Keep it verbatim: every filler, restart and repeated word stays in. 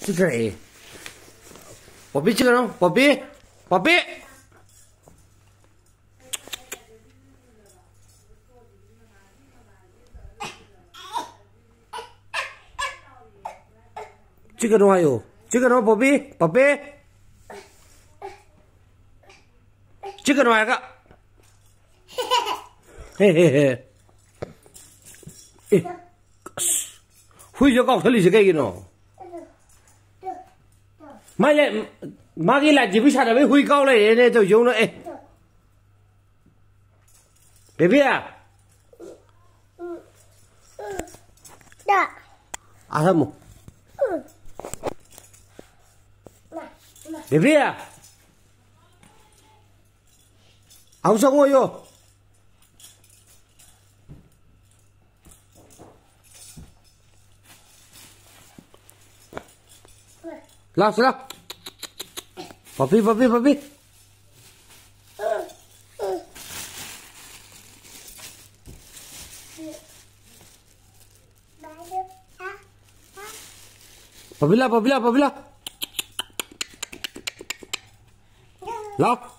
ꯆꯤꯛꯈ꯭ꯔꯦ꯫ ꯄꯣꯄꯤ ꯆꯤꯛꯀꯅꯨ, ꯄꯣꯄꯤ, ꯄꯣꯄꯤ꯫ ꯆꯤꯛꯀꯅꯨ ꯍꯥꯏꯌꯣ꯫ ꯆꯤꯛꯀꯅꯨ ꯄꯣꯄꯤ, ꯄꯣꯄꯤ꯫ ꯆꯤꯛꯀꯅꯨ ꯍꯥꯏꯔꯒ꯫ ꯍꯦ, ꯍꯦ, ꯍꯦ꯫ ꯑꯦ, ꯑꯁ, ꯍꯨꯏꯁꯦ ꯀꯥꯎꯊꯠꯂꯤꯁꯦ ꯀꯩꯒꯤꯅꯣ? ꯃꯥꯏ ꯂꯩ-, ꯃꯥꯒꯤ ꯂꯥꯏꯠ ꯖꯤꯕꯤ ꯁꯥꯟꯅꯕꯩ ꯍꯨꯏ ꯀꯥꯎ ꯂꯩꯔꯦꯅꯦ ꯇꯧꯔꯤꯁꯦ, ꯌꯦꯡꯉꯨꯅꯦ, ꯑꯦ꯫ ꯕꯦꯕꯤ! ꯑꯥ ꯊꯝꯃꯣ꯫ ꯕꯦꯕꯤ! ꯑꯃꯨꯛ ꯆꯪꯉꯣꯌꯣ꯫ ꯂꯥꯎ ꯁꯤꯗ꯫ ꯄꯄꯤ, ꯄꯄꯤ, ꯄꯄꯤ꯫ ꯄꯄꯤ ꯂꯥꯎ, ꯄꯄꯤ ꯂꯥꯎ, ꯄꯄꯤ ꯂꯥꯎ꯫ ꯂꯥꯎ꯫